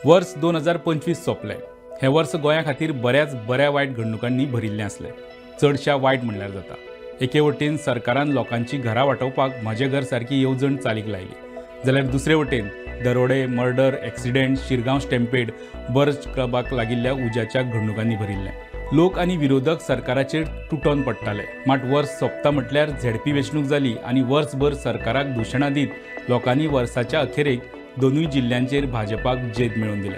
वर्स 2025 सोंपलें. हें वर्स गोंया खातीर बऱ्याच बऱ्या वायट घडणुकांनी भरिल्लें आसलें. चडश्या वायट म्हणल्यार जाता. एके वटेन सरकारान लोकांची घरां वाटोवपाक म्हजें घर सारकी येवजण चालीक लायली, जाल्यार दुसरे वटेन दरोडे, मर्डर, एक्सिडेंट, शिरगांव स्टॅम्पेड, बर्च क्लबाक लागिल्ल्या उज्याच्या घडणुकांनी भरिल्लें. लोक आनी विरोधक सरकाराचेर तुटोन पडटाले. मात वर्स सोंपता म्हटल्यार झेडपी वेंचणूक जाली आनी वर्सभर सरकाराक दुशणां दीत लोकांनी वर्साच्या अखेरेक दोनूय जिल्ल्यांचेर भाजपाक जैत मेळोवन दिलें.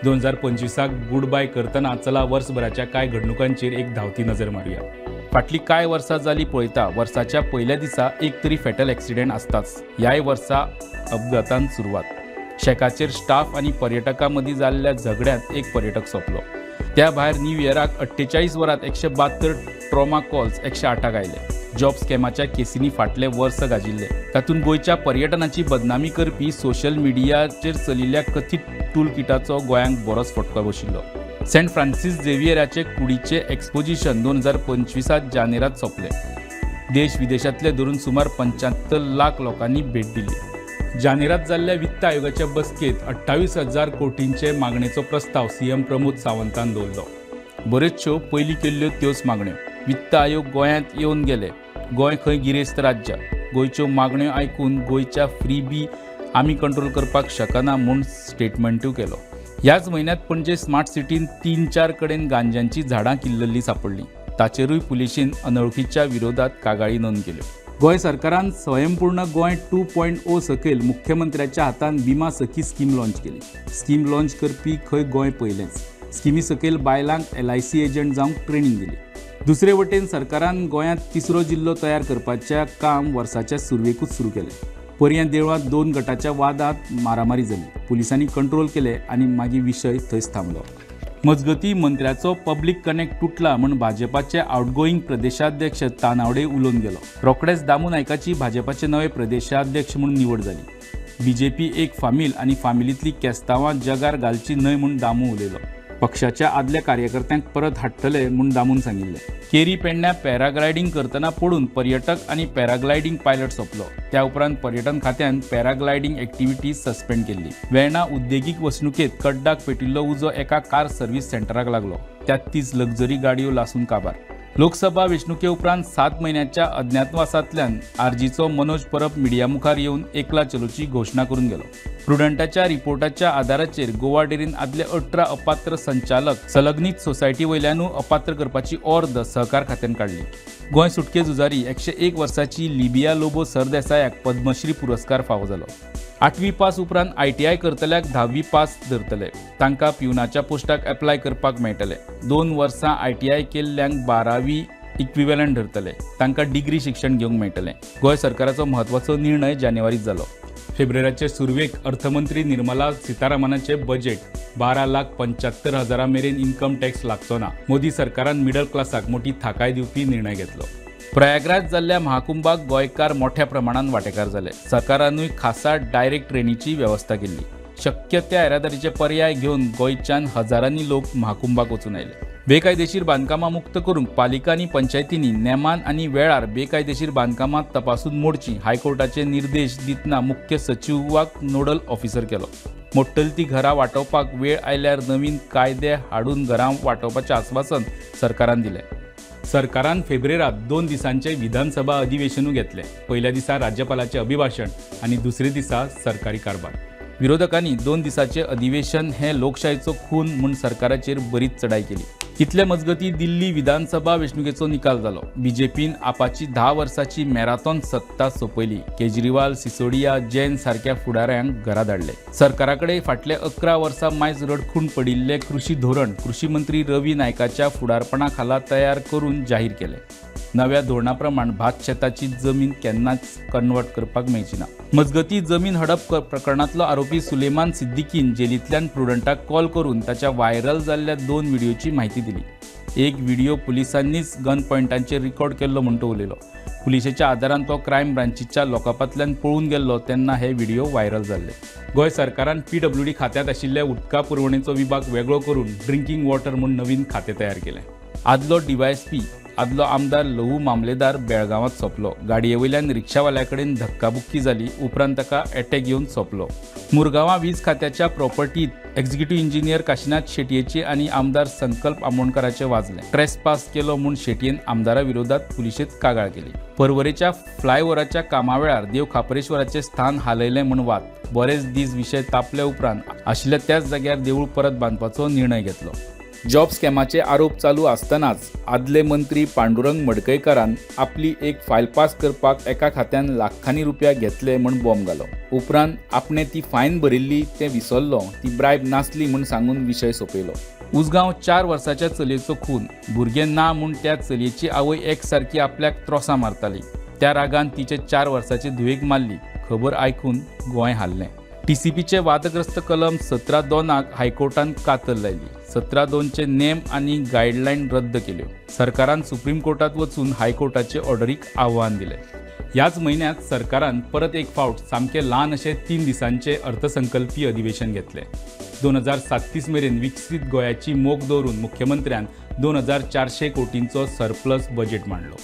2025 गूड बाय करतना चला वर्सभराच्या कांय घडणुकांचेर एक धांवती नजर मारुया. फाटलीं कांय वर्सां जालीं पळयता, वर्साच्या पयल्या दिसा एक तरी फेटल एक्सिडेंट आसताच. ह्याय वर्सा अपघातान सुरवात. शेकाचेर स्टाफ आनी पर्यटकां मदीं जाल्ल्या झगड्यांत एक पर्यटक सोंपलो. त्या भायर न्यू इयराक 48 वरांत 172 ट्रॉमा कॉल्स 108क आयले. जॉब स्कॅमाच्या केसींनी फाटलें वर्स गाजिल्लें. तातूंत गोंयच्या पर्यटनाची बदनामी करपी सोशल मिडियाचेर चलिल्ल्या कथीत टूल किटाचो गोंयांक बरोच फटको बशिल्लो. सेंट फ्रांसीस झेवियराचे कुडीचें एक्सपोजिशन 2025 जानेरात सोंपलें. देश विदेशांतले धरून सुमार 75 लाख लोकांनी भेट दिली. जानेरात जाल्ल्या वित्त आयोगाच्या बसकेत 28,000 कोटींचे मागणेचो प्रस्ताव सीएम प्रमोद सावंतान दवरलो. बऱ्योचश्यो पयलीं केल्ल्यो त्योच मागण्यो. वित्त आयोग गोंयांत येवन गेले. गोंय खंय गिरेस्त राज्य. गोंयच्यो मागण्यो आयकून गोंयच्या फ्री बी आमी कंट्रोल करपाक शकना म्हूण स्टेटमेंटूय केलो. ह्याच म्हयन्यांत पणजे स्मार्ट सिटीन तीन चार कडेन गांज्यांची झाडां किल्लल्लीं सांपडलीं. ताचेरूय पुलिशेन अनवळखीच्या विरोधात कागाळी नोंद केल्यो. गोंय सरकारान स्वयंपूर्ण गोंय 2.0 सकयल मुख्यमंत्र्याच्या हातान विमा सखी स्कीम लॉन्च केली. स्कीम लॉन्च करपी खंय गोंय पयलेंच. स्किमी सकयल बायलांक एलआयसी एजंट जावंक ट्रेनींग दिली. दुसरे वटेन सरकारान गोंयांत तिसरो जिल्लो तयार करपाचें काम वर्साच्या सुरवेकूच सुरू केलें. पर्यां देवळांत दोन गटाच्या वादांत मारामारी जाली. पुलिसांनी कंट्रोल केले आनी मागीर विशय थंयच थांबलो. मजगतीं, मंत्र्याचो पब्लीक कनेक्ट तुटला म्हूण भाजपाचे आउटगोईंग प्रदेशाध्यक्ष तानावडे उलोवन गेलो. रोखडेच दामू नायकाची भाजपाचे नवे प्रदेशाध्यक्ष म्हूण निवड जाली. बीजेपी एक फामील आनी फामिलींतली केस्तांवां जगार घालची न्हय म्हूण दामू उलयलो. पक्षाच्या आदल्या कार्यकर्त्यांक परत हाडटले म्हूण दामून सांगिल्लें. केरी पेडण्या पॅराग्लायडींग करतना पडून पर्यटक आनी पॅराग्लायडींग पायलट सोंपलो. त्या उपरांत पर्यटन खात्यान पॅराग्लायडींग एक्टिविटी सस्पेंड केल्ली. वेर्णा उद्देगीक वसणुकेत कड्डाक पेटिल्लो उजो एका कार सर्व्हिस सेंटराक लागलो. त्यात 30 लक्झरी गाडयो लासून काबार. लोकसभा वेंचणुके उपरांत 7 म्हयन्याच्या अज्ञातवासांतल्यान आरजीचो मनोज परब मिडिया मुखार येवन एकला चलोची घोशणा करून गेलो. प्रुडंटाच्या रिपोर्टाच्या आदाराचेर गोवा डेरीन आदले 18 अपात्र संचालक संलग्नीत सोसायटी वयल्यानूय अपात्र करपाची ऑर्द सहकार खात्यान काडली. गोंय सुटके झुजारी 101 वर्साची लिबिया लोबो सरदेसायाक पद्मश्री पुरस्कार फावो जालो. आठवी पास उपरांत आयटीआय करतल्याक धावी पास धरतले. तांकां प्युनाच्या पोस्टाक एप्लाय करपाक मेळटले. 2 वर्सां आयटीआय केल्ल्यांक 12वी इक्विवेलंट धरतले. तांकां डिग्री शिक्षण घेवंक मेळटलें. गोंय सरकाराचो म्हत्वाचो निर्णय जानेवारीत जालो. फेब्रुवारीचे सुरवेक अर्थमंत्री निर्मला सीतारामनाचे बजेट. 12,75,000 मेरेन इन्कम टॅक्स लागचो ना. मोदी सरकारान मिडल क्लासाक मोठी थाकाय दिवपी निर्णय घेतलो. प्रयागराज जाल्ल्या महाकुंभाक गोंयकार मोठ्या प्रमाणात वांटेकार जाले. सरकारानूय खासा डायरेक्ट ट्रेनीची वेवस्था केल्ली. शक्य त्या येरादारीचे पर्याय घेवन गोंयच्यान हजारांनी लोक महाकुंभाक वचून आयले. बेकायदेशीर बांदकामां मुक्त करूंक पालिका आनी पंचायतींनी नेमान आनी वेळार बेकायदेशीर बांदकामां तपासून मोडचीं, हायकोर्टाचे निर्देश दितना मुख्य सचिवाक नोडल ऑफिसर केलो. मोडटली ती घरां वाटोवपाक वेळ आयल्यार नवीन कायदे हाडून घरां वाटोवपाचें आस्वासन सरकारान दिलें. सरकारान फेब्रेरात 2 दिसांचे विधानसभा अधिवेशनूय घेतलें. पयल्या दिसा राज्यपालाचें अभिभाशण आनी दुसरे दिसा सरकारी कारभार. विरोधकांनी 2 दिसाचे अधिवेशन हें लोकशायेचो खून म्हूण सरकाराचेर बरीच चढाई केली. इतले मजगतीं दिल्ली विधानसभा वेंचणुकेचो निकाल जालो. बीजेपीन आपाची 10 वर्साची मॅराथॉन सत्ता सोंपयली. केजरीवाल, सिसोडिया, जैन सारक्या फुडाऱ्यांक घरा धाडले. सरकारा कडेन फाटले 11 वर्सां मायज रडखूण पडिल्लें कृशी धोरण कृशी मंत्री रवी नायकाच्या फुडारपणा खाला तयार करून जाहीर केलें. नव्या धोरणा प्रमाण भात शेताची जमीन केन्नाच कन्वर्ट करपाक मेळची ना. मजगतीं, जमीन हडप प्रकरणांतलो आरोपी सुलेमान सिद्दीकीन जेलींतल्यान प्रुडंटाक कॉल करून ताच्या व्हायरल जाल्ल्या दोन व्हिडियोची म्हायती दिली. एक व्हिडिओ पुलिसांनीच गन पॉयंटांचेर रिकॉर्ड केल्लो म्हूण तो उलयलो. पुलिशेच्या आदारान तो क्रायम ब्रांचीच्या लॉकअपांतल्यान पळून गेल्लो तेन्ना हे व्हिडिओ व्हायरल जाल्ले. गोंय सरकारान पीडब्ल्यूडी खात्यांत आशिल्ल्या उदका पुरवणेचो विभाग वेगळो करून ड्रिंकींग वॉटर म्हूण नवीन खातें तयार केलें. आदलो डीवायएसपी, आदलो आमदार लहू मामलेदार बेळगांवांत सोंपलो. गाडये वयल्यान रिक्षावाल्या कडेन धक्काबुक्की जाली, उपरांत ताका एटॅक येवन सोंपलो. मुरगांवां वीज खात्याच्या प्रॉपर्टीत एक्झिक्युटिव्ह इंजिनियर काशीनाथ शेटयेचे आनी आमदार संकल्प आमोणकाराचे वाजलें. ट्रेसपास केलो म्हूण शेटयेन आमदारा विरोधात पुलिशेंत कागाळ केली. पर्वरेच्या फ्लायओव्हराच्या कामा वेळार देव खापरेश्वराचें स्थान हालयलें म्हूण वाद. बरेच दीस विशय तापले उपरांत आशिल्ल्या त्याच जाग्यार देवूळ परत बांदपाचो निर्णय घेतलो. जॉब स्कॅमाचे आरोप चालू आसतनाच आदले मंत्री पांडुरंग मडकयकारान आपली एक फायल पास करपाक एका खात्यान लाखांनी रुपया घेतले म्हूण बॉम्ब घालो. उपरांत आपणे ती फायन भरिल्ली तें विसरलो, ती ब्रायब नासली म्हूण सांगून विशय सोंपयलो. उसगांव 4 वर्साच्या चलयेचो खून. भुरगें ना म्हूण त्या चलयेची आवय एकसारकी आपल्याक त्रोसां मारताली. त्या रागान तिचे 4 वर्साचे धुवेक मारली. खबर आयकून गोंय हाल्लें. टीसीपीचे वादग्रस्त कलम 17(2) हायकोर्टान कातर लायली. 17(2) नेम आनी गायडलायन रद्द केल्यो. सरकारान सुप्रीम कोर्टात वचून हायकोर्टाचे ऑर्डरीक आव्हान दिलें. ह्याच म्हयन्यांत सरकारान परत एक फावट सामकें ल्हान अशें 3 दिसांचें अर्थसंकल्पी अधिवेशन घेतलें. 2037 मेरेन विकसीत गोंयाची मोख दवरून मुख्यमंत्र्यान 2400 कोटींचो सरप्लस बजेट मांडलो.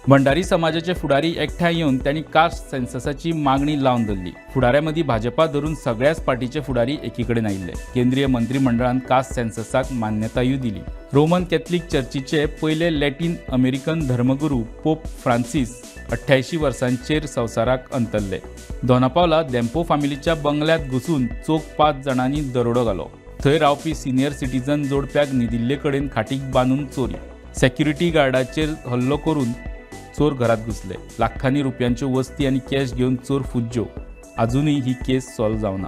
भंडारी समाजाचे फुडारी एकठांय येवन तांणी कास्ट सेन्ससाची मागणी लावन धरली. फुडाऱ्यां मदीं भाजपा धरून सगळ्याच पार्टीचे फुडारी एकीकडेन आयिल्ले. केंद्रीय मंत्रीमंडळान कास्ट सेन्ससाक मान्यतायूय दिली. रोमन कॅथलिक चर्चीचे पयले लॅटीन अमेरिकन धर्मगुरू पोप फ्रांसीस 88 वर्सांचेर संवसाराक अंतरले. दोनापावला धेंपो फामिलीच्या बंगल्यांत घुसून चोख 5 जाणांनी दरोडो घालो. थंय रावपी सिनियर सिटीजन जोडप्याक न्हिदिल्ले कडेन खाटीक बांदून चोरी. सेक्युरिटी गार्डाचेर हल्लो करून चोर घरात घुसले. लाखांनी रुपयांच्यो वस्ती आनी कॅश घेवन चोर फुज्ज्यो. अजूनय ही केस सॉल्व जावना.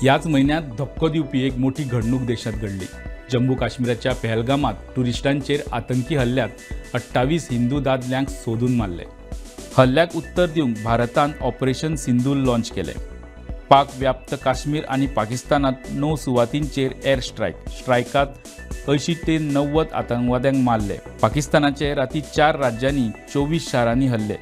ह्याच म्हयन्यांत धक्को दिवपी एक मोठी घडणूक देशांत घडली. जम्मू काश्मीराच्या पहलगामात टुरिस्टांचेर आतंकी हल्ल्यात 28 हिंदू दादल्यांक सोदून मारले. हल्ल्याक उत्तर दिवंक भारतान ऑपरेशन सिंदूर लॉन्च केलें. पाक व्याप्त काश्मीर आनी पाकिस्तानात 9 सुवातींचेर एअर स्ट्रायक. स्ट्रायकात 80 ते 90 आतंकवाद्यांक मारले. पाकिस्तानाचे राती 4 राज्यांनी 24 शारांनी हल्ले.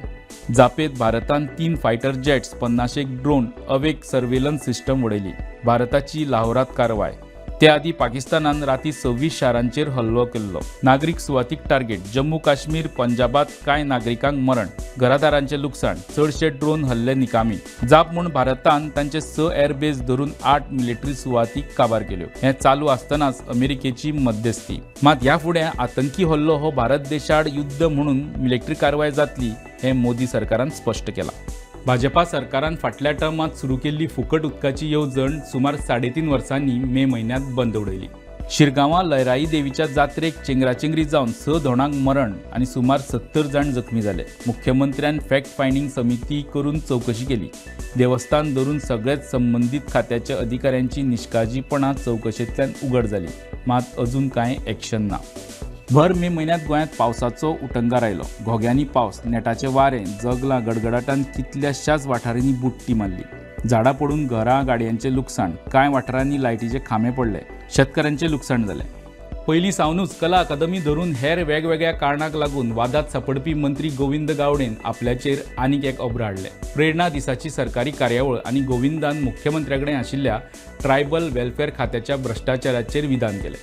जापेत भारतान 3 फायटर जेट्स, 50 ड्रोन, अवेक सर्वेलन्स सिस्टम उडयली. भारताची लाहोरात कारवाय. त्या आदी पाकिस्तानान राती 26 शारांचेर हल्लो केल्लो. नागरीक सुवातीक टार्गेट. जम्मू काश्मीर, पंजाबात कांय नागरिकांक मरण, घरादारांचें लुकसाण. चडशे ड्रोन हल्ले निकामी. जाप म्हूण भारतान तांचे 6 एअरबेस धरून 8 मिलिटरी सुवाती काबार केल्यो. हें चालू आसतनाच अमेरिकेची मध्यस्थी. मात ह्या फुडें आतंकी हल्लो हो भारत देशाआड युद्ध म्हणून मिलिटरी कारवाय जातली हें मोदी सरकारान स्पश्ट केलां. भाजपा सरकारान फाटल्या टर्मात सुरू केल्ली फुकट उदकाची येवजण सुमार 3.5 वर्सांनी मे म्हयन्यांत बंद उडयली. शिरगांवां लयराई देवीच्या जात्रेक चेंगराचेंगरी जावन 6 धोणांक मरण आनी सुमार 70 जाण जखमी जाले. मुख्यमंत्र्यान फॅक्ट फायंडींग समिती करून चवकशी केली. देवस्थान धरून सगळेच संबंदीत खात्याच्या अधिकाऱ्यांची निष्काळजीपणां चवकशेंतल्यान उगड जाली. मात अजून कांय एक्शन ना. भर मे म्हयन्यांत गोंयांत पावसाचो उटंगार आयलो. घोग्यांनी पावस, नेटाचें वारें, जगलां गडगडाटान कितल्याशाच वाठारांनी बुडटी मारली. झाडां पडून घरां, गाडयांचें लुकसाण. कांय वाठारांनी लायटीचे खांबे पडले. शेतकऱ्यांचें लुकसाण जालें. पयलीं सावनूच कला अकादमी धरून हेर वेगवेगळ्या कारणांक लागून वादात सांपडपी मंत्री गोविंद गावडेन आपल्याचेर आनीक एक अब्र हाडलें. प्रेरणा दिसाची सरकारी कार्यावळ आनी गोविंदान मुख्यमंत्र्या कडेन आशिल्ल्या ट्रायबल वेलफेअर खात्याच्या भ्रश्टाचाराचेर विधान केलें.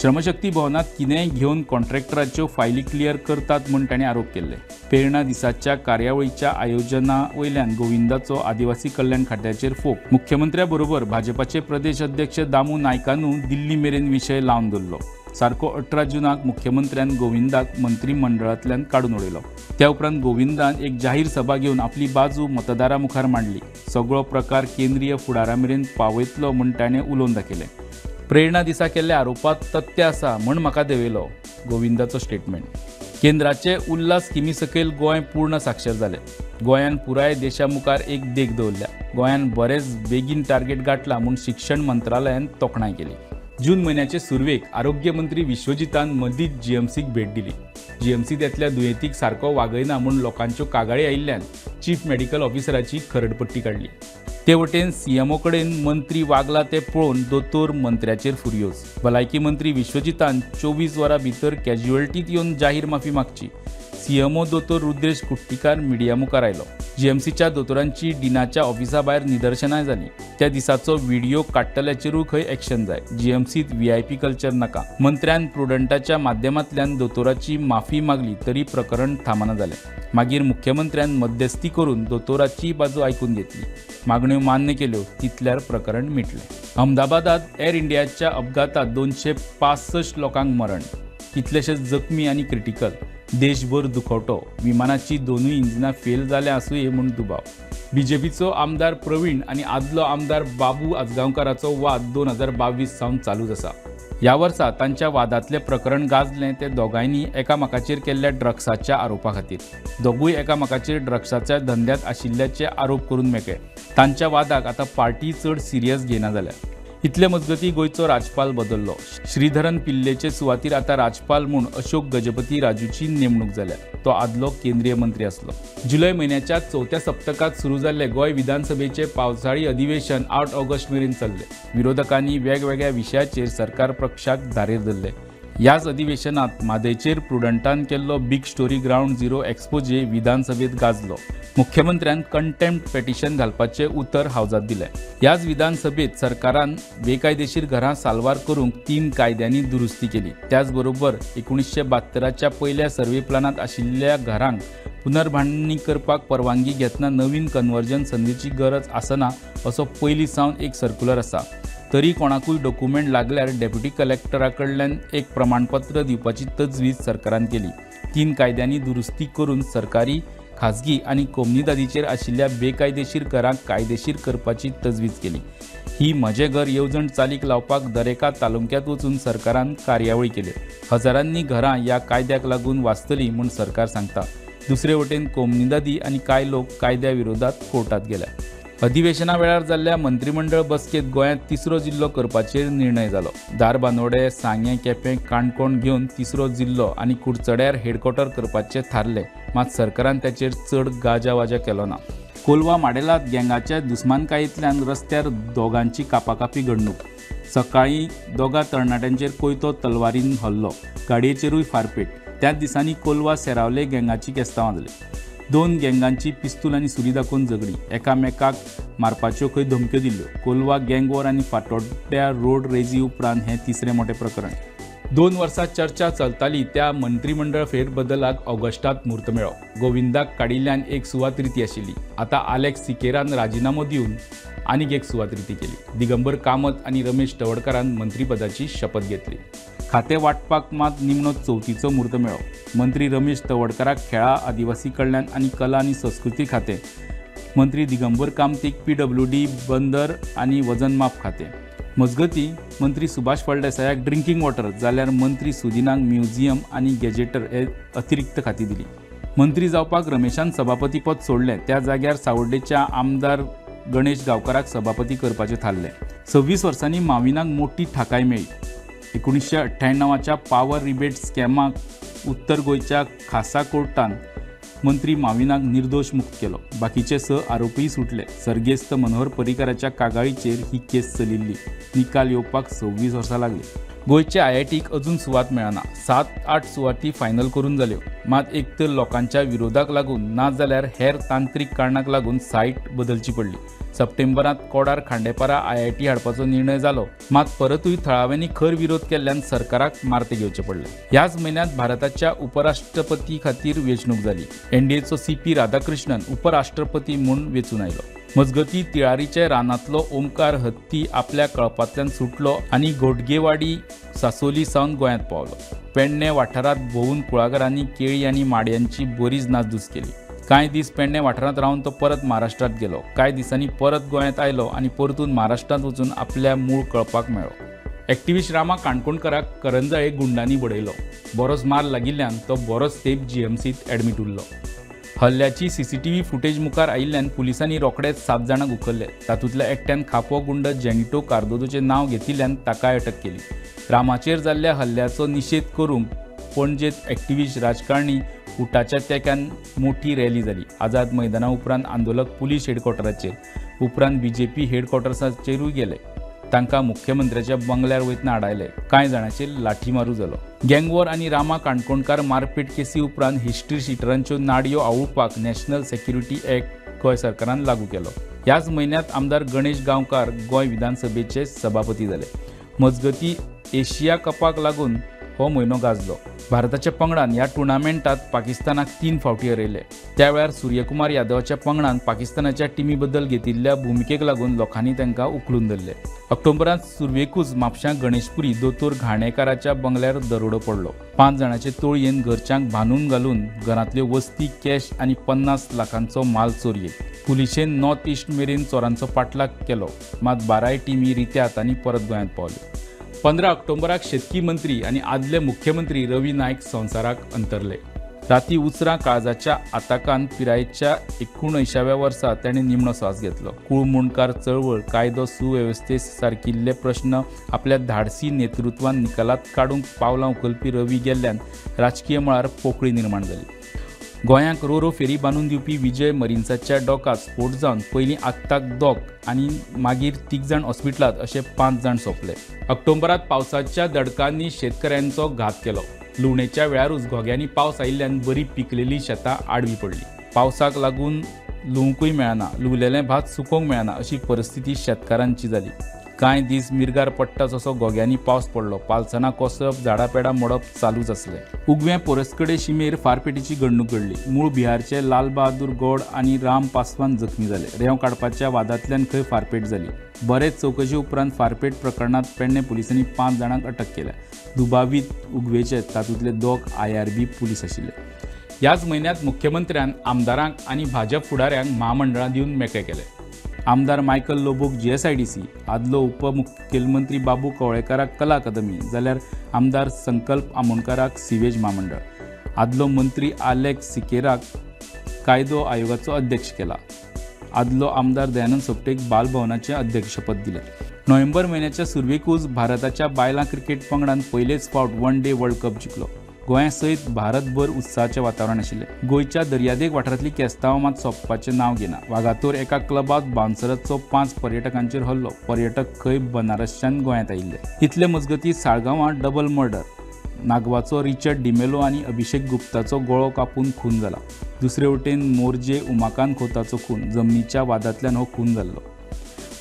श्रमशक्ती भवनात कितेंय घेवन कॉन्ट्रॅक्टराच्यो फायली क्लियर करतात म्हूण ताणें आरोप केल्ले. प्रेरणा दिसाच्या कार्यावळीच्या आयोजना वयल्यान गोविंदाचो आदिवासी कल्याण खात्याचेर फोग. मुख्यमंत्र्या बरोबर भाजपाचे प्रदेश अध्यक्ष दामू नायकानू दिल्ली मेरेन विशय लावन धरलो. सारको 18 जुनाक मुख्यमंत्र्यान गोविंदाक मंत्रीमंडळांतल्यान काडून उडयलो. त्या उपरांत गोविंदान एक जाहीर सभा घेवन आपली बाजू मतदारां मुखार मांडली. सगळो प्रकार केंद्रीय फुडारा मेरेन पावयतलो म्हूण ताणें उलोवन दाखयलें. प्रेरणा दिसा केल्ल्या आरोपात तथ्य आसा म्हूण म्हाका देंवयलो, गोविंदाचो स्टेटमेंट. केंद्राचे उल्हास स्किमी सकयल गोंय पूर्ण साक्षर जालें. गोंयान पुराय देशा मुखार एक देख दवरल्या. गोंयान बरेच बेगीन टार्गेट गांठला म्हूण शिक्षण मंत्रालयान तोखणाय केली. जून म्हयन्याचे सुरवेक आरोग्य मंत्री विश्वजितान मदींच जीएमसीक भेट दिली. जीएमसीत येतल्या दुयेंतीक सारको वागयना म्हूण लोकांच्यो कागाळी आयिल्ल्यान चीफ मेडिकल ऑफिसराची खरडपट्टी काडली. ते वटेन सीएमओ कडेन मंत्री वागला ते पळोवन दोतोर मंत्र्याचेर फुर्योज. भलायकी मंत्री विश्वजितान 24 वरां भितर कॅज्युअल्टीत येवन जाहीर माफी मागची. सीएमओ दोतोर रुद्रेश कुट्टीकार मिडिया मुखार आयलो. जीएमसीच्या दोतोरांची डिनाच्या ऑफिसा भायर निदर्शनां जालीं. त्या दिसाचो व्हिडियो काडटल्याचेरूय खंय एक्शन जाय. जीएमसीत व्हीआयपी कल्चर नाका. मंत्र्यान प्रुडंटाच्या माध्यमांतल्यान दोतोराची माफी मागली तरी प्रकरण थांबना जालें. मागीर मुख्यमंत्र्यान मध्यस्थी करून दोतोराची बाजू आयकून घेतली, मागण्यो मान्य केल्यो, तितल्यार प्रकरण मिटलें. अहमदाबादात एअर इंडियाच्या अपघातात 265 लोकांक मरण, कितलेशेच जखमी आनी क्रिटिकल. देशभर दुखवटो. विमानाची दोनूय इंजिनां फेल जाल्या आसुये म्हूण दुबाव. बीजेपीचो आमदार प्रवीण आनी आदलो आमदार बाबू आजगांवकाराचो वाद 2022 सावन चालूच आसा. ह्या वर्सा तांच्या वादांतलें प्रकरण गाजलें तें दोगांयनी एकामेकाचेर केल्ल्या ड्रग्साच्या आरोपा खातीर. दोगूय एकामेकाचेर ड्रग्साच्या धंद्यांत आशिल्ल्याचे आरोप करून मेकळे. तांच्या वादाक आतां पार्टी चड सिरियस घेयना जाल्या. इतले मजगतीं गोंयचो राजपाल बदल्लो. श्रीधरन पिल्लेचे सुवातीर आतां राजपाल म्हूण अशोक गजपती राजूची नेमणूक जाल्या. तो आदलो केंद्रीय मंत्री आसलो. जुलय म्हयन्याच्या चवथ्या सप्तकांत सुरू जाल्लें गोंय विधानसभेचें पावसाळी अधिवेशन 8 ऑगस्ट मेरेन चल्लें. विरोधकांनी वेगवेगळ्या विशयाचेर सरकार पक्षाक धारेर धरले. ह्याच अधिवेशनात म्हादयचेर प्रुडंटान केल्लो big story ground zero expose विधानसभेत गाजलो. मुख्यमंत्र्यान कंटेम्प्ट पेटिशन घालपाचें उतर हावजात दिलें. ह्याच विधानसभेत सरकारान बेकायदेशीर घरां साल्वार करूंक 3 कायद्यांनी दुरुस्ती केली. त्याचबरोबर 1972च्या पयल्या सर्वे प्लानांत आशिल्ल्या घरांक पुनर्बांदणी करपाक परवानगी घेतना नवीन कन्वर्जन संदीची गरज आसना असो पयलीं सावन एक सर्क्युलर आसा, तरी कोणाकूय डॉक्युमेंट लागल्यार डेप्युटी कलेक्टरा कडल्यान एक प्रमाणपत्र दिवपाची तजवीज सरकारान केली. 3 कायद्यांनी दुरुस्ती करून सरकारी, खाजगी आनी कोमुनिदादीचेर आशिल्ल्या बेकायदेशीर घरांक कायदेशीर करपाची तजवीज केली. ही म्हजें घर येवजण चालीक लावपाक दरेका तालुक्यांत वचून सरकारान कार्यावळी केल्यो. हजारांनी घरां ह्या कायद्याक लागून वाचतलीं म्हूण सरकार सांगता. दुसरे वटेन कोमुनिदादी आनी कांय लोक कायद्या विरोधात कोर्टात गेल्या. अधिवेशना वेळार जाल्ल्या मंत्रीमंडळ बसकेंत गोंयांत तिसरो जिल्लो करपाचेर निर्णय जालो. धारबांदोडें, सांगें, केपें, काणकोण घेवन तिसरो जिल्लो आनी कुडचड्यार हेडक्वॉर्टर करपाचें थारलें. मात सरकारान ताचेर चड गाजावाजा केलो ना. कोलवा माडेलात गँगाच्या दुस्मानकायेंतल्यान रस्त्यार दोगांची कापाकापी घडणूक. सकाळीं दोगा तरणाट्यांचेर कोयतो तलवारीन हल्लो, गाडयेचेरूय फारपेट. त्याच दिसांनी कोलवा सेरावले गँगाची केस्तांवां जाली. 2 गँगांची पिस्तूल आनी सुरी दाखोवन झगडी, एकामेकाक मारपाच्यो खंय धमक्यो दिल्यो. कोलवा गँगवॉर आनी फातोड्ड्या रोड रेजी उपरांत हें तिसरें मोटें प्रकरण. 2 वर्सां चर्चा चलताली त्या मंत्रीमंडळ फेरबदलाक ऑगस्टात म्हूर्त मेळ्ळो. गोविंदाक काडिल्ल्यान एक सुवात रिती आशिल्ली. आतां आलेक्स सिकेरान राजिनामो दिवन आनीक एक सुवात रिती केली. दिगंबर कामत आनी रमेश तवडकारान मंत्रीपदाची शपथ घेतली. खातें वांटपाक मात निमणो चवथीचो म्हूर्त मेळ्ळो. मंत्री रमेश तवडकाराक खेळां, आदिवासी कल्याण आनी कला आनी संस्कृती खातें, मंत्री दिगंबर कामतीक पीडब्ल्यूडी, बंदर आनी वजन माप खातें, मजगतीं मंत्री सुभाष फळदेसायाक ड्रिंकींग वॉटर जाल्यार मंत्री सुदिनाक म्युझियम आनी गॅजेटर हे अतिरिक्त खातीं दिली. मंत्री जावपाक रमेशान सभापतीपद सोडलें. त्या जाग्यार सावड्डेच्या आमदार गणेश गांवकाराक सभापती करपाचें थारलें. 26 वर्सांनी माविनाक मोटी थाकाय मेळ्ळी. 1998च्या पावर रिबेट स्कॅमाक उत्तर गोंयच्या खासा कोर्टान मंत्री माविनाक निर्दोश मुक्त केलो. बाकीचे 6 आरोपीय सुटले. सर्गेस्त मनोहर पर्रीकाराच्या कागाळीचेर ही केस चलिल्ली. निकाल येवपाक 26 वर्सां लागली. गोंयचे आयआयटीक अजून सुवात मेळना. 7-8 सुवाती फायनल करून जाल्यो. मात एक तर लोकांच्या विरोधाक लागून ना जाल्यार हेर तांत्रीक कारणाक लागून सायट बदलची पडली. सप्टेंबरांत कोडार खांडेपारा आयआयटी हाडपाचो निर्णय जालो. मात परतूय थळाव्यांनी खर विरोध केल्ल्यान सरकाराक मारते घेवचे पडले. ह्याच म्हयन्यांत भारताच्या उपराष्ट्रपती खातीर वेंचणूक जाली. एनडीएचो सीपी राधाकृष्णन उपराष्ट्रपती म्हूण वेंचून आयलो. मजगतीं तिळारीच्या रानांतलो ओमकार हत्ती आपल्या कळपांतल्यान सुटलो आनी घोटगेवाडी सासोली सावन गोंयांत पावलो. पेडणे वाठारांत भोंवून कुळागरांनी केळी आनी माडयांची बरीच नासधूस केली. कांय दीस पेडणे वाठारांत रावन तो परत महाराष्ट्रांत गेलो. कांय दिसांनी परत गोंयांत आयलो आनी परतून महाराष्ट्रांत वचून आपल्या मूळ कळपाक मेळ्ळो. एक्टिविस्ट रामा काणकोणकराक करंजाळे गुंडांनी बडयलो. बरोच मार लागिल्ल्यान तो बरोच तेंप जीएमसींत एडमीट उरलो. हल्ल्याची सीसीटीव्ही फुटेज मुखार आयिल्ल्यान पुलिसांनी रोखडेच 7 जाणांक उखल्ले. तातूंतल्या एकट्यान खापो गुंड जेनिटो कार्दोजोचें नांव घेतिल्ल्यान ताकाय अटक केली. रामाचेर जाल्ल्या हल्ल्याचो निशेध करूंक पणजेंत एक्टिविस्ट, राजकारणी उटाच्या तेंक्यान मोठी रॅली जाली. आझाद मैदाना उपरांत आंदोलक पुलीस हेडक्वॉर्टराचेर, उपरांत बीजेपी हेडक्वॉर्टर्साचेरूय गेले. तांकां मुख्यमंत्र्याच्या बंगल्यार वयतना आडायले. कांय जाणांचेर लाठीमारू जालो. गँगवॉर आनी रामा काणकोणकार मारपेट केसी उपरांत हिस्ट्री शिटरांच्यो नाडयो आवळपाक नॅशनल सेक्युरिटी ॲक्ट गोंय सरकारान लागू केलो. ह्याच म्हयन्यांत आमदार गणेश गांवकार गोंय विधानसभेचे सभापती जाले. मजगती एशिया कपाक लागून हो म्हयनो गाजलो. भारताच्या पंगडान ह्या टुर्नामेंटात पाकिस्तानाक 3 फावटी हरयले. त्या वेळार सूर्यकुमार यादवाच्या पंगडान पाकिस्तानाच्या टिमी बद्दल घेतिल्ल्या भुमिकेक लागून लोकांनी तांकां उखलून धरले. ऑक्टोबरांत सुरवेकूच म्हापशां गणेशपुरी दोतोर घाणेकाराच्या बंगल्यार दरोडो पडलो. 5 जाणांचे टोळयेन घरच्यांक बांदून घालून घरांतल्यो वस्ती, कॅश आनी 50 लाखांचो माल चोरयेक. पुलिशेन नॉर्थ इस्ट मेरेन चोरांचो पाठलाग केलो, मात 12 टिमी रित्या हातांनी परत गोंयांत पावल्यो. 15 ऑक्टोबराक शेतकी मंत्री आनी आदले मुख्यमंत्री रवी नायक संवसाराक अंतरले. राती उसरां काळजाच्या आताकान पिरायेच्या 79व्या वर्सा ताणें निमणो स्वास घेतलो. कूळ मुंडकार चळवळ, कायदो सुवेवस्थे सारकिल्ले प्रश्न आपल्या धाडसी नेतृत्वान निकालात काडूंक पावलां उखलपी रवी गेल्ल्यान राजकीय मळार पोकळी निर्माण जाली. गोंयांक रोरो फेरी बांदून दिवपी विजय मरिन्साच्या डॉकात स्फोट जावन पयलीं आत्ताक 2 आनी मागीर 3 जाण हॉस्पिटलांत अशे 5 जाण सोंपले. ऑक्टोबरांत पावसाच्या दडकांनी शेतकऱ्यांचो घात केलो. लुवणेच्या वेळारूच घोग्यांनी पावस आयिल्ल्यान बरी पिकलेली शेतां आडवी पडली. पावसाक लागून लुवंकूय मेळना, लुवलेलें भात सुकोवंक मेळना अशी परिस्थिती शेतकारांची जाली. कांय दीस मिरगार पडटा तसो घोग्यांनी पावस पडलो. पालसणां कोसळप, झाडां पेडां मोडप चालूच आसलें. उगवें पोरस्कडे शिमेर फारपेटीची घडणूक घडली. मूळ बिहारचे लाल बहादूर गौड आनी राम पासवान जखमी जाले. रेंव काडपाच्या वादांतल्यान खंय फारपेट जाली. बरेच चवकशे उपरांत फारपेट प्रकरणांत पेडणे पुलिसांनी 5 जाणांक अटक केल्या. दुबावीत उगवेचे, तातूंतले 2 IRB police आशिल्ले. ह्याच म्हयन्यांत मुख्यमंत्र्यान आमदारांक आनी भाजप फुडाऱ्यांक म्हामंडळां दिवन मेकळे केले. आमदार मायकल लोबोक GSIDC, आदलो उपमुखेलमंत्री बाबू कवळेकाराक कला अकादमी, जाल्यार आमदार संकल्प आमोणकाराक सिवेज म्हामंडळ, आदलो मंत्री आलेक्स सिकेराक कायदो आयोगाचो अध्यक्ष केला. आदलो आमदार दयानंद सोपटेक बालभवनाचें अध्यक्षपद दिलें. नोव्हेंबर म्हयन्याच्या सुरवेकूच भारताच्या बायलां क्रिकेट पंगडान पयलेच फावट वन डे वर्ल्ड कप जिखलो. गोंया सयत भारतभर उत्साहाचें वातावरण आशिल्लें. गोंयच्या दर्यादेग वाठारांतली केस्तांवां मात सोंपपाचें नांव घेना. वागातोर एका क्लबांत बाउन्सराचो 5 पर्यटकांचेर हल्लो. पर्यटक खंय बनारसच्यान गोंयांत आयिल्ले. इतले मजगतीं साळगांवां डबल मर्डर. नागवाचो रिचर्ड डिमेलो आनी अभिषेक गुप्ताचो गळो कापून खून जाला. दुसरे वटेन मोरजे उमाकांत खोताचो खून. जमनीच्या वादांतल्यान हो खून जाल्लो.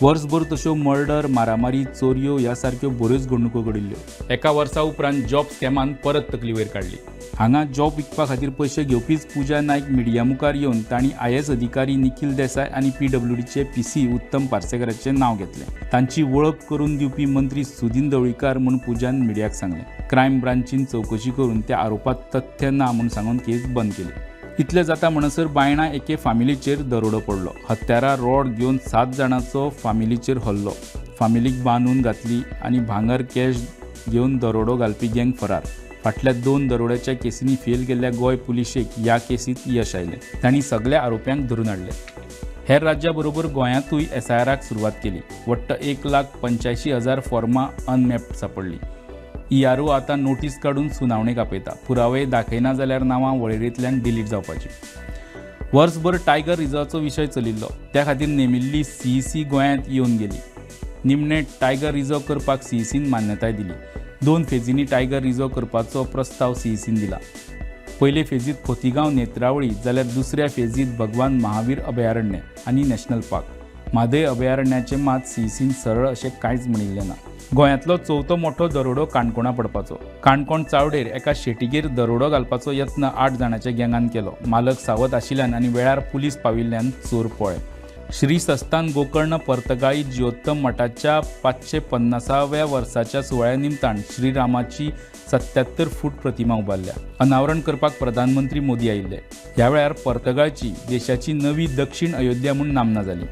वर्सभर तश्यो मर्डर, मारामारी, चोरयो ह्या सारक्यो बऱ्योच घडणुको घडिल्ल्यो. एका वर्सा उपरांत जॉब स्कॅमान परत तकली वयर काडली. हांगा जॉब विकपा खातीर पयशे घेवपीच पूजा नायक मिडिया मुखार येवन तांणी IAS अधिकारी निखील देसाय आनी PWDचे PC उत्तम पार्सेकराचें नांव घेतलें. तांची वळख करून दिवपी मंत्री सुदीन ढवळीकार म्हूण पूजान मिडियाक सांगलें. क्रायम ब्रांचीन चवकशी करून त्या आरोपात तथ्य ना म्हूण सांगून केस बंद केली. इतलें जाता म्हणसर बायणा एके फामिलीचेर दरोडो पडलो. हत्यारा रॉड घेवन 7 जाणांचो फामिलीचेर हल्लो. फामिलीक बांदून घातली आनी भांगर कॅश घेवन दरोडो घालपी गँग फरार. फाटल्या 2 दरोड्याच्या केसींनी फेल गेल्ल्या गोंय पुलिशेक ह्या केसींत यश आयलें. तांणी सगल्या आरोप्यांक धरून हाडले. हेर राज्या बरोबर गोंयांतूय SIRाक सुरवात केली. वट्ट 1,85,000 फॉर्मां अनमॅप्ड सापडलीं. ERO आतां नोटीस काडून सुनावणेक आपयता. पुरावे दाखयना जाल्यार नांवां वळेरेंतल्यान डिलीट जावपाची. वर्सभर टायगर रिजर्वाचो विशय चलिल्लो. त्या खातीर नेमिल्ली CEC गोंयांत येवन गेली. निमणे टायगर रिजर्व करपाक CECन मान्यताय दिली. 2 फेजींनी टायगर रिजर्व करपाचो प्रस्ताव CECन दिला. पयले फेजीत खोतीगांव नेत्रावळी, जाल्यार दुसऱ्या फेजीत भगवान महावीर अभयारण्य आनी नॅशनल पार्क. म्हादय अभयारण्याचें मात CECन सरळ अशें कांयच म्हणिल्लें ना. गोंयांतलो चवथो मोठो दरोडो काणकोणा पडपाचो. काणकोण चावडेर एका शेटीगेर दरोडो घालपाचो यत्न 8 जाणांच्या गँगान केलो. मालक सावध आशिल्ल्यान आनी वेळार पुलीस पाविल्ल्यान चोर पळ्ळे. श्री संस्थान गोकर्ण पर्तगाळी जियोत्तम मठाच्या 550व्या वर्साच्या सुवाळ्या निमतान श्रीरामाची 77 फूट प्रतिमा उबारल्या. अनावरण करपाक प्रधानमंत्री मोदी आयिल्ले. ह्या वेळार पर्तगाळची देशाची नवी दक्षिण अयोध्या म्हूण नामना जाली.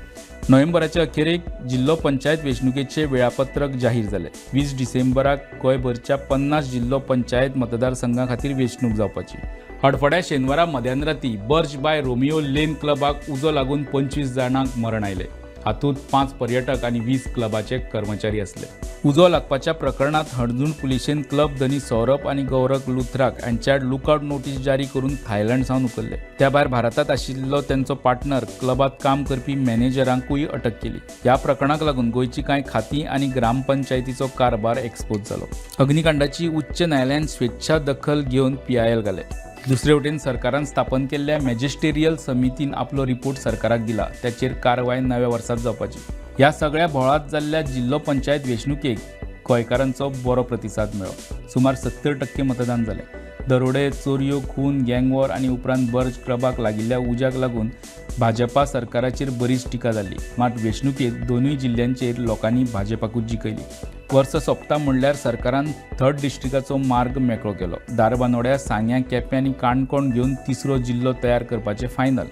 नोव्हेंबराच्या अखेरेक जिल्लो पंचायत वेंचणुकेचे वेळापत्रक जाहीर जालें. 20 डिसेंबराक गोंयभरच्या 50 जिल्लो पंचायत मतदारसंघा खातीर वेंचणूक जावपाची. हडफड्या शेनवारा मध्यानराती बर्च बाय रोमियो लेन क्लबाक उजो लागून 25 जाणांक मरण आयलें. हातूंत 5 पर्यटक आनी 20 क्लबाचे कर्मचारी आसले. उजो लागपाच्या प्रकरणांत हणजूण पुलिशेन क्लब धनी सौरभ आनी गौरव लुथराक हांच्या आड लुकआउट नोटीस जारी करून थायलंड सावन उखल्ले. त्या भायर भारतांत आशिल्लो तांचो पार्टनर, क्लबांत काम करपी मॅनेजरांकूय अटक केली. ह्या प्रकरणाक लागून गोंयची कांय खातीं आनी ग्रामपंचायतीचो कारभार एक्सपोज जालो. अग्निकांडाची उच्च न्यायालयान स्वेच्छा दखल घेवन PIL घाले. दुसरे वटेन सरकारान स्थापन केल्ल्या मॅजिस्टेरियल समितीन आपलो रिपोर्ट सरकाराक दिला. त्याचेर कारवाय नव्या वर्सात जावपाची. ह्या सगळ्या बोळांत जाल्ल्या जिल्लो पंचायत वेंचणुकेक गोंयकारांचो बरो प्रतिसाद मेळ्ळो. सुमार 70% मतदान जालें. दरोडे, चोरयो, खून, गँगवॉर आनी उपरांत बर्ज क्लबाक लागिल्ल्या उज्याक लागून भाजपा सरकाराचेर बरीच टिका जाल्ली. मात वेंचणुकेंत दोनूय जिल्ल्यांचेर लोकांनी भाजपाकूच जिखयली. वर्स सोंपता म्हणल्यार सरकारान थर्ड डिस्ट्रिक्टाचो मार्ग मेकळो केलो. धारबांदोड्या, सांग्यां, केपें आनी काणकोण घेवन तिसरो जिल्लो तयार करपाचें फायनल.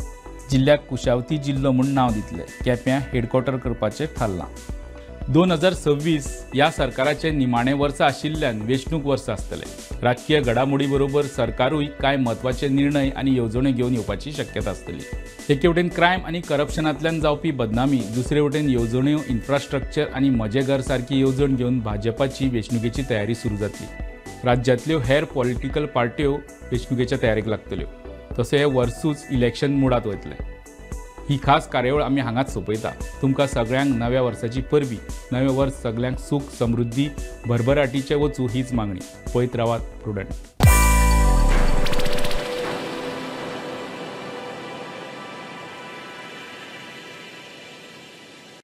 जिल्ल्याक कुशावती जिल्लो म्हूण नांव दितले. केप्यां हेडक्वॉर्टर करपाचें थारलां. 2026 ह्या सरकाराचें निमाणें वर्स आशिल्ल्यान वेंचणूक वर्स आसतलें. राजकीय घडामोडी बरोबर सरकारूय कांय म्हत्वाचे निर्णय आनी येवजण्यो घेवन येवपाची शक्यता आसतली. एके वटेन क्रायम आनी करप्शनांतल्यान जावपी बदनामी, दुसरे वटेन येवजण्यो, इन्फ्रास्ट्रक्चर आनी म्हजें घर सारकी येवजण घेवन भाजपाची वेंचणुकेची तयारी सुरू जातली. राज्यांतल्यो हेर पॉलिटिकल पार्ट्यो वेंचणुकेच्या तयारेक लागतल्यो. तशें हें वर्सूच इलेक्शन मुडांत वतलें. ही खास कार्यावळ आमी हांगाच सोंपयता. तुमकां सगळ्यांक नव्या वर्साची परबीं. नवें वर्स सगल्यांक सूख, समृद्धी, भरभराटीचें वचूं हीच मागणी. पळयत रावात प्रुडंट.